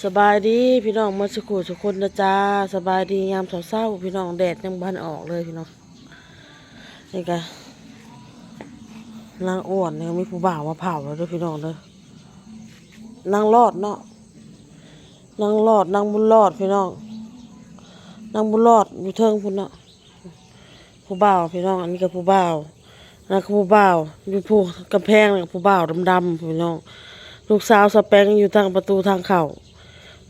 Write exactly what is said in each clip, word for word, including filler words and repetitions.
สบายดีพี่น้องหมดสุขุสุคนนะจ้า สบายดียามเช้าๆพี่น้อง แดดยังบ่ทันออกเลยพี่น้อง นี่กะนางอ้วนนี่มีผู้บ่าวมาเผาแล้วเด้อพี่น้องเด้อ นางรอดเนาะ นางรอด นางบุญรอดพี่น้อง นางบุญรอดอยู่เทิงพุ้นเนาะ ผู้บ่าวพี่น้อง อันนี้ก็ผู้บ่าว นั่นก็ผู้บ่าว อยู่ผู้กำแพงนั่นก็ผู้บ่าวดำๆพี่น้อง ลูกสาวสะแปงอยู่ทางประตูทางเข้า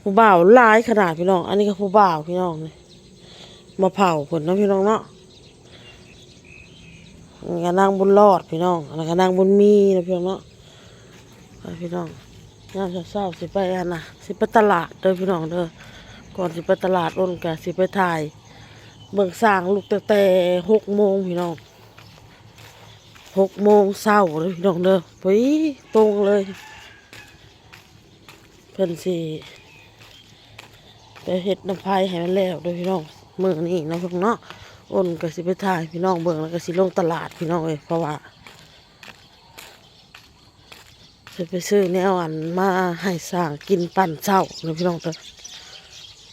ผู้บ่าวหลายขนาดพี่น้อง อันนี้ก็ผู้บ่าวพี่น้องนี่ มาเผาเพิ่นเนาะพี่น้องเนาะ อันนี้ก็นางบุญรอดพี่น้อง อันนั้นก็นางบุญมีนะพี่น้องเนาะ ไปพี่น้อง ยามเช้าๆสิไปอันน่ะ สิไปตลาดเด้อพี่น้องเด้อ ก่อนสิไปตลาดอ้นก็สิไปถ่าย เบิ่งช้างลุกตั้งแต่หกโมงพี่น้อง หกโมงเช้าเลยพี่น้องเด้อ ไปตรงเลย เพิ่นสิไปเฮ็ดน้ำไผ่ให้มันแล้วเด้อพี่น้อง มื้อนี้เนาะพี่น้องเนาะ อ้นก็สิไปถ่ายพี่น้องเบิ่ง แล้วก็สิลงตลาดพี่น้องเอ้ย เพราะว่า สิไปซื้อแนวอันมาให้ช้างกินปั่นเช้าเนาะพี่น้องเด้อ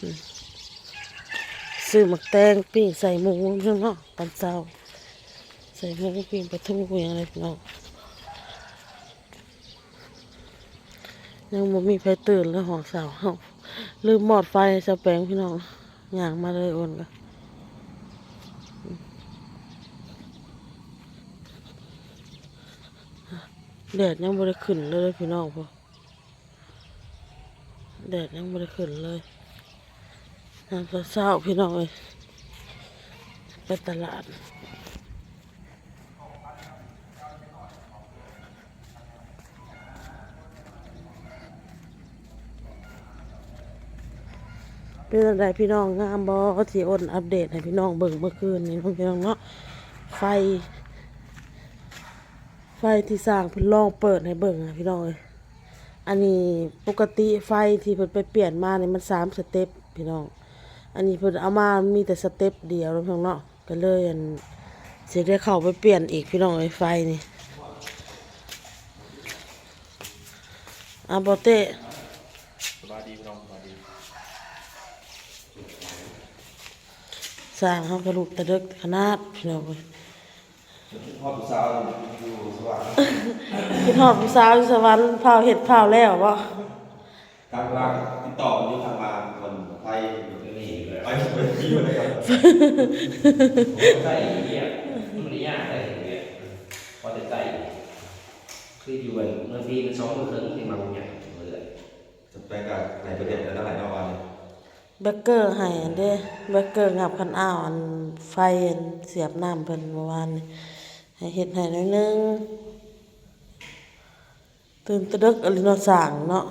อืม ซื้อหมากแตงปิ้งใส่หมูพี่น้องเนาะ ปั่นเช้า ใส่หมูปิ้งปลาทูอย่างไรพี่น้อง ยังบ่มีไผตื่นเลย ห้องเช้าเฮา ลืมมอดไฟให้สะแปงพี่น้อง ย่างมาเลยอ้นก็ แดดยังบ่ได้ขึ้นเลยพี่น้องพอ แดดยังบ่ได้ขึ้นเลย ยามเช้าๆพี่น้องเอ้ย ไปตลาด เป็นจั่งใดพี่น้อง งามบ่ ที่อ้นอัปเดตให้พี่น้องเบิ่งเมื่อคืนนี้เนาะพี่น้องเนาะ ไฟ ไฟที่ช้างเพิ่นลองเปิดให้เบิ่งอะพี่น้องเอ้ย อันนี้ปกติไฟที่เพิ่นไปเปลี่ยนมานี่มันสามสเต็ปพี่น้อง อันนี้เพิ่นเอามามีแต่สเต็ปเดียวเนาะพี่น้องเนาะ ก็เลยอัน สิได้เข้าไปเปลี่ยนอีกพี่น้องเอ้ย ไฟนี่ อ่ะ บ่เต้ สบายดีพี่น้อง สบายดี ช้างเฮาก็ลุกแต่เดิกขนาดพี่น้องเอ้ย คิดฮอดผู้สาวอยู่สวรรค์ คิดฮอดผู้สาวอยู่สวรรค์ พาวเฮ็ดพาวแล้วบ่ ทางบ้านติดต่ออยู่ทางบ้านคนไทยอยู่ที่นี่เลย ไปไปที่เลยครับ ใส่เวียก มันบ่ได้ยากได้เวียก พอแต่ใส่ คืออยู่อันเมืองพีมันสองมื้อครึ่งที่มาบุญใหญ่เมืองเลย จะไปกับไหนประเด็นแล้วหลายรอบวันเนี่ย แบคเกอร์ให้อันเด้ แบคเกอร์งับคันอ้าวอันไฟอันเสียบน้ำเพิ่นเมื่อวานนี่ ให้เฮ็ดให้หน่อยหนึ่ง ตื่นแต่ดึกอะลีเนาะ ช้างเนาะ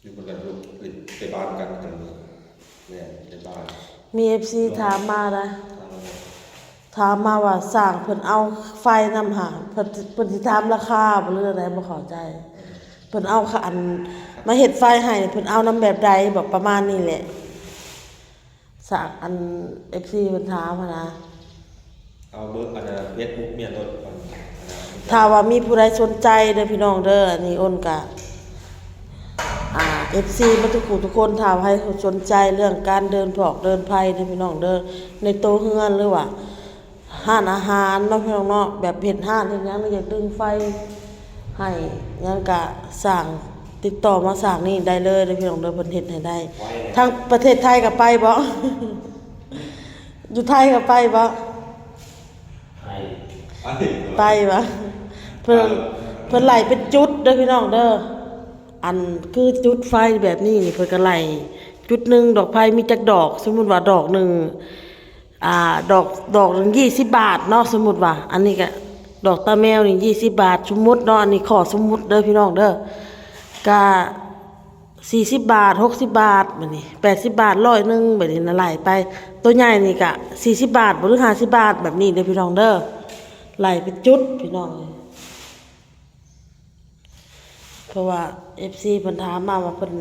อยู่บนกันลูกไปบ้านกันกันเลย แม่นไปบ้าน มีเอฟซีถามมานะ ถามมาว่าช้างเพิ่นเอาไฟนำหา เพิ่น เพิ่นสิถามราคาบ่หรืออะไร บ่เข้าใจ เพิ่นเอาอันมาเฮ็ดไฟให้ เพิ่นเอานำแบบใด แบบประมาณนี้แหละ ช้าง อันเอฟซีเพิ่นถามหั้นนะ เอาเบอร์อันนั้นเฟซบุ๊กเมียรถก่อน ถ้าว่ามีผู้ใดสนใจเด้อพี่น้องเด้อ อันนี้อ้นกะ อ่า เอฟซี มาทุกผู้ทุกคน ถ้าว่าใครสนใจเรื่องการเดินผอกเดินไพรเด้อพี่น้องเด้อ ในโตเฮือนหรือว่า ร้านอาหารเนาะพี่น้องเนาะ แบบเฮ็ดร้านเฮ็ดหยัง หรืออยากดึงไฟให้หยังกะช้าง ติดต่อมาช้างนี่ได้เลยเด้อพี่น้องเด้อ เพิ่นเฮ็ดให้ได้ ทั้งประเทศไทยก็ไปบ่ อยู่ไทยก็ไปบ่ ไป ไปวะ เพิ่น เพิ่นไล่เป็นจุดเด้อพี่น้องเด้อ อันคือจุดไฟแบบนี้นี่เพิ่นก็ไล่จุดหนึ่ง ดอกไฟมีจักดอก สมมุติว่าดอกหนึ่ง อ่า ดอก ดอกหนึ่งยี่สิบบาทเนาะ สมมุติว่า อันนี้ก็ดอกตาแมวนี่ยี่สิบบาท สมมุติเนาะ อันนี้ข้อสมมุติเด้อพี่น้องเด้อ ก็ สี่สิบบาท หกสิบบาท แบบนี้ แปดสิบบาท ร้อยหนึ่ง แบบนี้นะ ไล่ไป ตัวใหญ่นี่กะ สี่สิบบาทบ่ หรือ ห้าสิบบาท แบบนี้เด้อพี่น้องเด้อ ไล่เป็นจุดพี่น้อง เพราะว่า เอฟซี เพิ่นถามมาว่าเพิ่น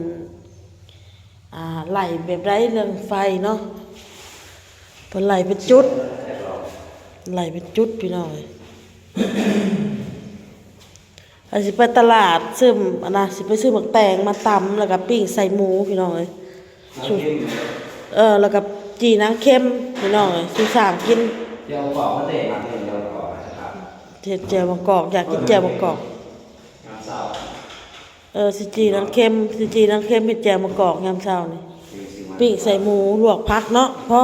อ่า ไล่แบบใดเรื่องไฟเนาะ เพิ่นไล่เป็นจุด ไล่เป็นจุดพี่น้องเอ้ย อาจสิไปตลาดซื้อ อันนะ สิไปซื้อหมากแตงมาตำ แล้วก็ปิ้งใส่หมูพี่น้องเอ้ย เออ แล้วก็จี่หนังเค็มพี่น้องเอ้ย สู่สร้างกิน เดี๋ยวกรอกมาเตะมาเตะเดี๋ยวกรอกนะครับ เฮ็ดแจ่วมะกอก อยากกินแจ่วมะกอก น้ำเศร้า เออ สิจี่หนังเค็ม สิจี่หนังเค็ม เฮ็ดแจ่วมะกอกยามเช้านี่ ปิ้งใส่หมู ลวกผักเนาะ พอ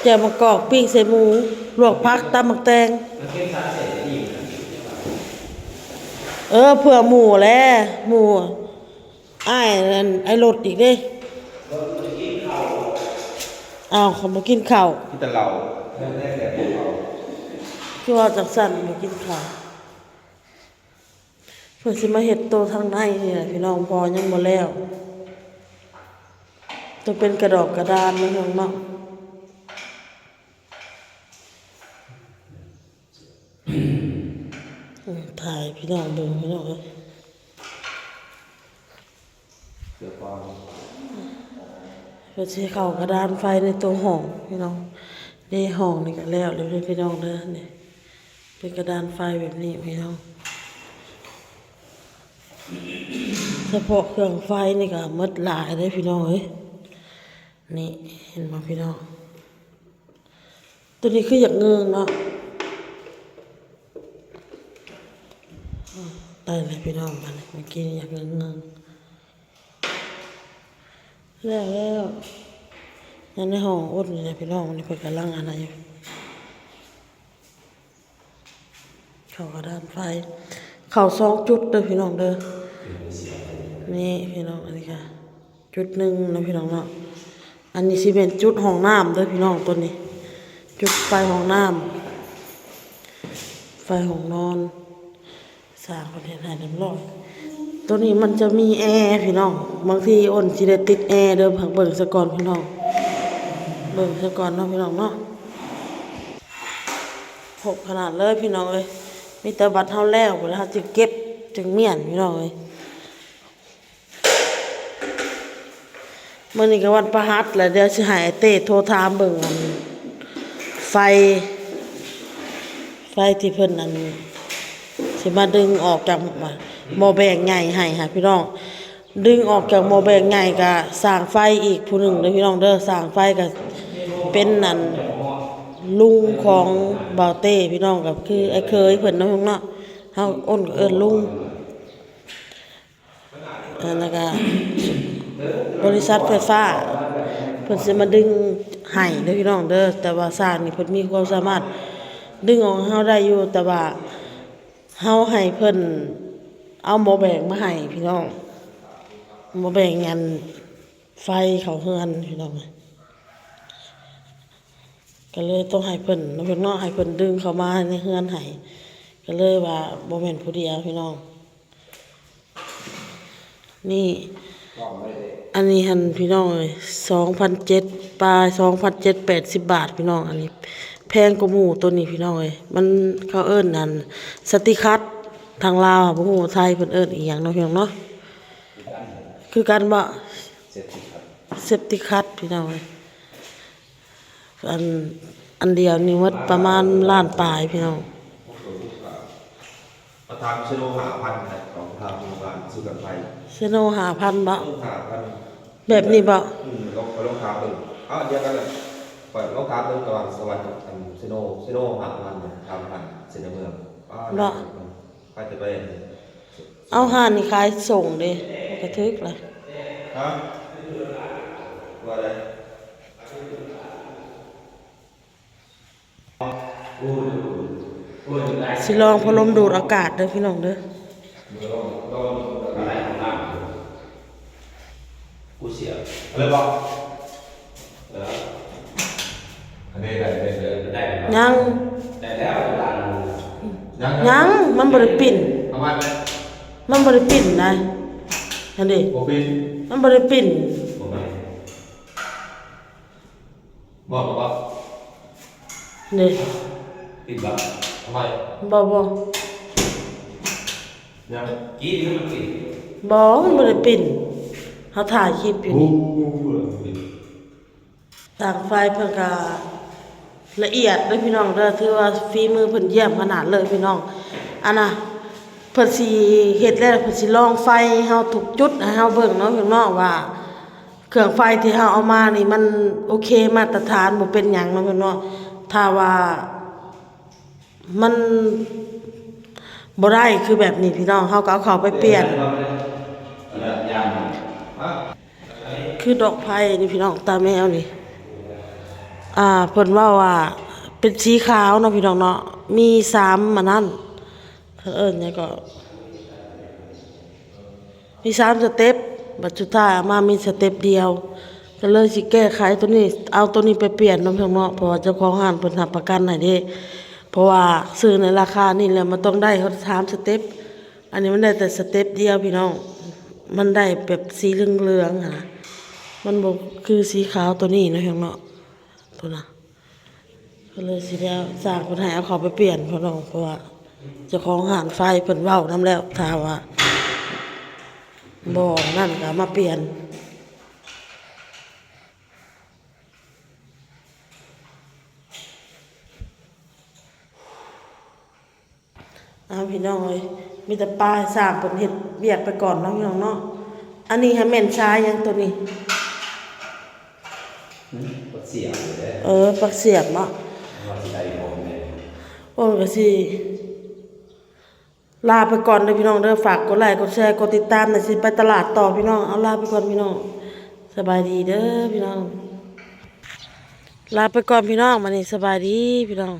แจ่วมะกอก ปิ้งใส่หมู ลวกผัก ตำหมากแตง เออ เผื่อหมู่แหละ หมู่ อ้ายนั่น อ้ายรถอีกเด้ อ้าว เขาบ่กินข้าว กินแต่เหล้า คือว่าจังซั่น บ่กินข้าว เพิ่นสิมาเฮ็ดโตทางในนี่แหละพี่น้อง เพราะยังบ่แล้ว โตเป็นกระดอกกระดานเนาะพี่น้องเนาะ อืม ถ่ายพี่น้องเบิ่งพี่น้องเอ้ย เดี๋ยวก่อน เพิ่นสิเข้ากระดานไฟในตัวห้องพี่น้อง ในห้องนี่ก็แล้วเลยพี่น้องเด้อ นี่ เป็นกระดานไฟแบบนี้พี่น้อง เฉพาะเครื่องไฟนี่ก็หมดหลายเลยพี่น้องเอ้ย นี่ เห็นบ่พี่น้อง ตัวนี้คืออยากเงิงเนาะ อืม ตายแล้วพี่น้อง บัดนี้ เมื่อกี้นี่อยากเงิงเงิง แล้ว แล้ว ยังในห้องอดนี่นะพี่น้อง นี่เพิ่นกำลังอันนั้นอยู่ เข้ากระดานไฟ เข้าสองจุดเด้อพี่น้องเด้อ นี่พี่น้อง อันนี้ค่ะ จุดหนึ่งนะพี่น้องเนาะ อันนี้สิเป็นจุดห้องน้ำเด้อพี่น้อง ตัวนี้ จุดไฟห้องน้ำ ไฟห้องนอน สร้างคอนเทนต์ให้เรียบร้อย ตัวนี้มันจะมีแอร์พี่น้อง บางทีอ้นสิได้ติดแอร์เด้อ พักเบิ่งซะก่อนพี่น้อง เบิ่งซะก่อนเนาะพี่น้องเนาะ ครบขนาดเลยพี่น้องเอ้ย มีแต่บัดเฮาแล้ว บัดเฮาจึงเก็บ จึงเมี้ยนพี่น้องเอ้ย มื้อนี้ก็วันพฤหัสแล้ว เดี๋ยวสิให้อ้ายเต้โทรถามเบิ่งอัน ไฟ ไฟที่เพิ่นอัน สิมาดึงออกจากหม้อแบงใหญ่ให้ค่ะพี่น้อง ดึงออกจากหม้อแบงใหญ่ก็สร้างไฟอีกผู้หนึ่งเด้อพี่น้องเด้อ สร้างไฟก็เป็นอันลุงของบ่าวเต้พี่น้อง ก็คืออ้ายเขยเพิ่นเนาะพี่น้องเนาะ เฮาอ้นก็เอิ้นลุง อันนั้นก็บริษัทไฟฟ้า เพิ่นสิมาดึงให้เด้อพี่น้องเด้อ แต่ว่าสร้างนี่เพิ่นมีความสามารถดึงออกให้เฮาได้อยู่ แต่ว่าเฮาให้เพิ่นเอาหม้อแบงมาให้พี่น้อง หม้อแบงอันไฟเข้าเฮือนพี่น้อง ก็เลยต้องให้เพิ่นเนาะพี่น้องเนาะ ให้เพิ่นดึงเข้ามาในเฮือนให้ ก็เลยว่าบ่แม่นผู้เดียวพี่น้อง นี่ อันนี้หั่นพี่น้องเอ้ย สองพันเจ็ด ปลาย สองพันเจ็ด แปดสิบบาทพี่น้อง อันนี้แพงกว่าหมู่ตัวนี้พี่น้องเอ้ย มันเขาเอิ้นอันสติคัด ทางลาวอะ บ่ฮู้ไทยเพิ่นเอิ้นอีหยังเนาะพี่น้องเนาะ คือกันบ่ เซฟตี้คัด เซฟตี้คัดพี่น้องเอ้ย อัน อันเดียวนี่หมดประมาณล้านปลายพี่น้อง มาถามเซโนห้าพันนะ ของทางโรงพยาบาลสุกันไพ เซโนห้าพันบ่ เออ ห้าพัน แบบนี้บ่ อืม ลอง ลองถามเบิ่ง อ้าว เดียวกันเลย เปิดลองถามเบิ่งระหว่างสวัสดิ์กับอันเซโน เซโนห้าพันเนี่ย ถามผ่านเซโนเมือง อ้าว บ่ ใครจะไป เอาห่านนี่ขายส่งเด้ กระทึกล่ะ ฮะ ว่าอะไร สิลองพัดลมดูดอากาศเด้อพี่น้องเด้อ กูเสีย อะไรบอก เออ อันนี้ได้ ได้ ได้ ได้ ยัง ได้แล้ว ยัง ยัง มันบ่ได้ปิ้น เอามา มันบ่ได้ปิ้นนะ นั่นดิ บ่ปิ้น มันบ่ได้ปิ้น บ่ปิ้น บอก บอก นี่ ปิ้นบ่ ทำไม บ่ บ่ ยัง กิน มันปิ้น บ่ มันบ่ได้ปิ้น เฮาถ่ายคลิปอยู่นี่ โอ้ สร้างไฟเพิ่นก็ละเอียดเด้อพี่น้องเด้อ ถือว่าฝีมือเพิ่นเยี่ยมขนาดเลยพี่น้อง อันน่ะ เพิ่นสิเฮ็ดแล้ว เพิ่นสิลองไฟให้เฮาทุกจุดให้เฮาเบิ่งเนาะพี่น้องเนาะ ว่าเครื่องไฟที่เฮาเอามานี่มันโอเคมาตรฐาน บ่เป็นหยังเนาะพี่น้องเนาะ ถ้าว่ามันบ่ได้คือแบบนี้พี่น้อง เฮาก็เอาเข้าไปเปลี่ยน คือดอกไผ่นี่พี่น้อง ตาแมวนี่ อ่า เพิ่นเว้าว่าเป็นสีขาวเนาะพี่น้องเนาะ มีสามอันนั้น เพิ่นเอิ้นหยังก็ มีสามสเต็ป บัดสุดท้ายเอามามีสเต็ปเดียว ก็เลยสิแก้ไขตัวนี้ เอาตัวนี้ไปเปลี่ยนเนาะพี่น้องเนาะ เพราะว่าเจ้าของร้านเพิ่นรับประกันให้เด้ เพราะว่าซื้อในราคานี้แล้วมันต้องได้ฮอดสามสเต็ป อันนี้มันได้แต่สเต็ปเดียวพี่น้อง มันได้แบบสีเหลืองๆหั้นนะ มันบ่คือสีขาวตัวนี้เนาะพี่น้องเนาะ ตัวน่ะ ก็เลยสิได้จ้างเพิ่นให้เอาเข้าไปเปลี่ยนพี่น้อง เพราะว่าเจ้าของร้านไฟเพิ่นเว้านำแล้ว ถ้าว่าบ่นั่นก็มาเปลี่ยน เอาพี่น้องเอ้ย มีแต่ป้าให้สร้างเพิ่นเฮ็ดเวียกไปก่อนเนาะพี่น้องเนาะ อันนี้ให้แม่นชายหยังตัวนี้ หืมบักเสียบอยู่เด้อ เออ ปักเสียบเนาะ ว่าสิได้บ่แม่น โอ้ยก็สิลาไปก่อนเด้อพี่น้องเด้อ ฝากกดไลค์กดแชร์กดติดตามหน่อย สิไปตลาดต่อพี่น้อง เอาลาไปก่อนพี่น้อง สบายดีเด้อพี่น้อง ลาไปก่อนพี่น้อง บัดนี้สบายดีพี่น้อง